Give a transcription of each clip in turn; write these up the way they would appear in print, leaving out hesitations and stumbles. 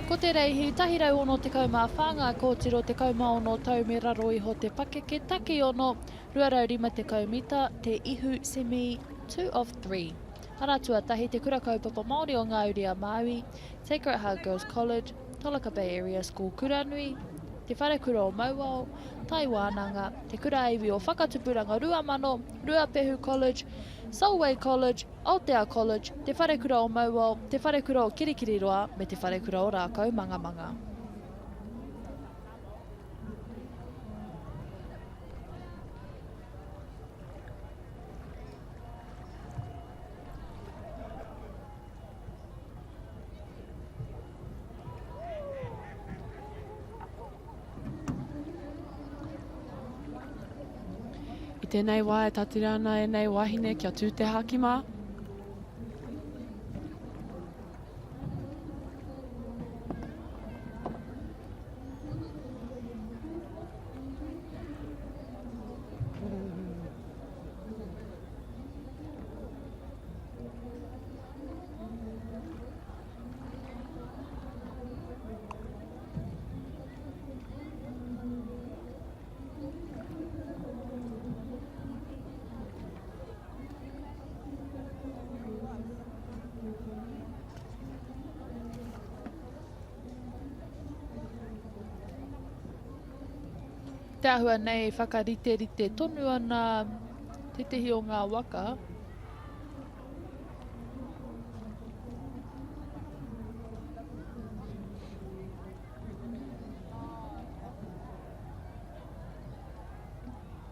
Ko te reihi, 164 ngā kōtiro 16 tau me raro iho te pakeke, takiono, 250 mita, te ihu semi, 2 of 3. Ara tuatahi, Te Kura Kaupapa Māori o Ngā Uri a Māui, Sacred Heart Girls College, Tolaga Bay Area School Kuranui, Te Wharekura o Mauao, Tai Wānanga, Te Kura Iwi o Whakatupuranga 2000, Ruapehu College, Solway College, Aotea College, Te Wharekura o Mauao, Te Wharekura o Kirikiriroa me Te Wharekura o Rākaumangamanga. I tēnei wā e tatira ana ēnei wāhine kia tū te haki mā. Te āhua nei whakariterite tonu ana tētehi o ngā waka.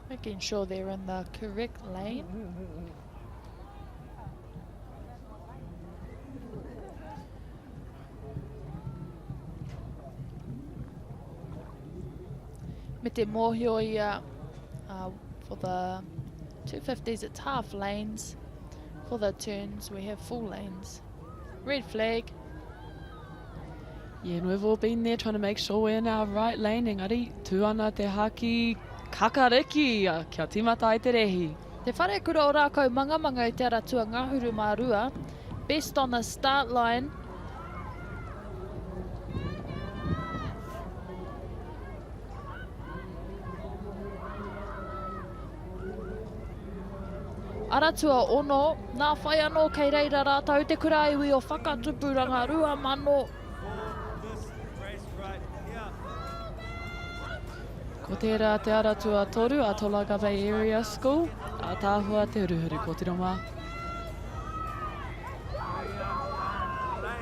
Making sure they're in the correct lane. Me te mōhio ia uh, for the 250s it's half lanes. For the turns we have full lanes. Red flag. Yeah, and we've all been there trying to make sure we're in our right lane. Engari, tū ana te haki kakariki kia tīmata ai te rēhi. Te Wharekura o Rākaumangamanga i Te Ara Tuangahuru mā Rua, best on the start line. Ara tuaono, nā whai anō kei reira rātou te kura iwi o Whakatupuranga 2000. Ko tērā te ara tuatoru a Tolaga Bay Area School, ātaahua te huruhuru kōtiro mā.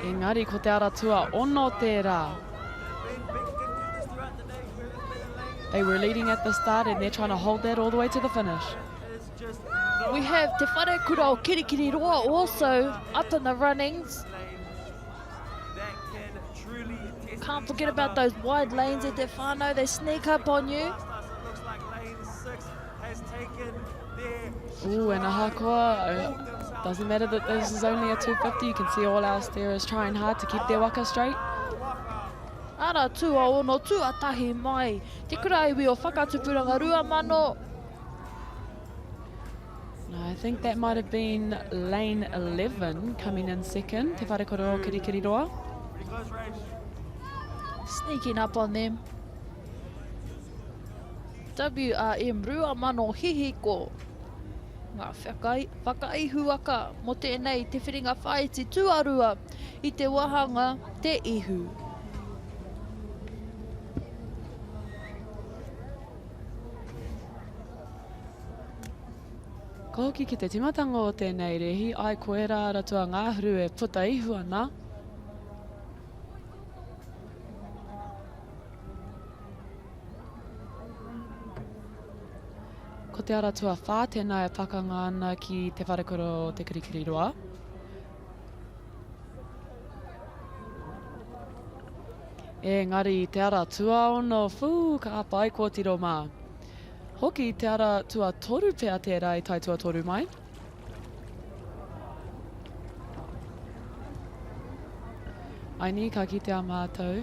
Engari ko te ara tuaono tērā. They were leading at the start and they're trying to hold that all the way to the finish. We have Te Wharekura o Kirikiriroa also up in the runnings. Can't forget about those wide lanes at Te Whānau. They sneak up on you. Ooh, and ahakoa, uh, doesn't matter that this is only a 250, you can see all our steerers trying hard to keep their waka straight. Ara tuaono, tuatahi mai, te kura iwi o Whakatupuranga 2000. I think that might have been lane 11 coming in second, Te Wharekoro o Kirikiriroa. Sneaking up on them. WRM 2000 Hihiko. Ngā whakai, whakaihuwaka mō tēnei te whiringa whāiti tuarua i te wāhanga Te Ihu. Ka hoki ki te timatanga o tēnei rēhi, ai koe rā ratua ngāhuru e puta ihu ana. Ko te ara tuawhā tēnā e pakanga ana ki Te Wharekura o Te Kirikiriroa. Engari i te ara tuaono, whū, ka pai kōtiro mā. Hoki te ara tuatoru pea tērā i tae tuatoru mai. Aini, ka kitea mātou.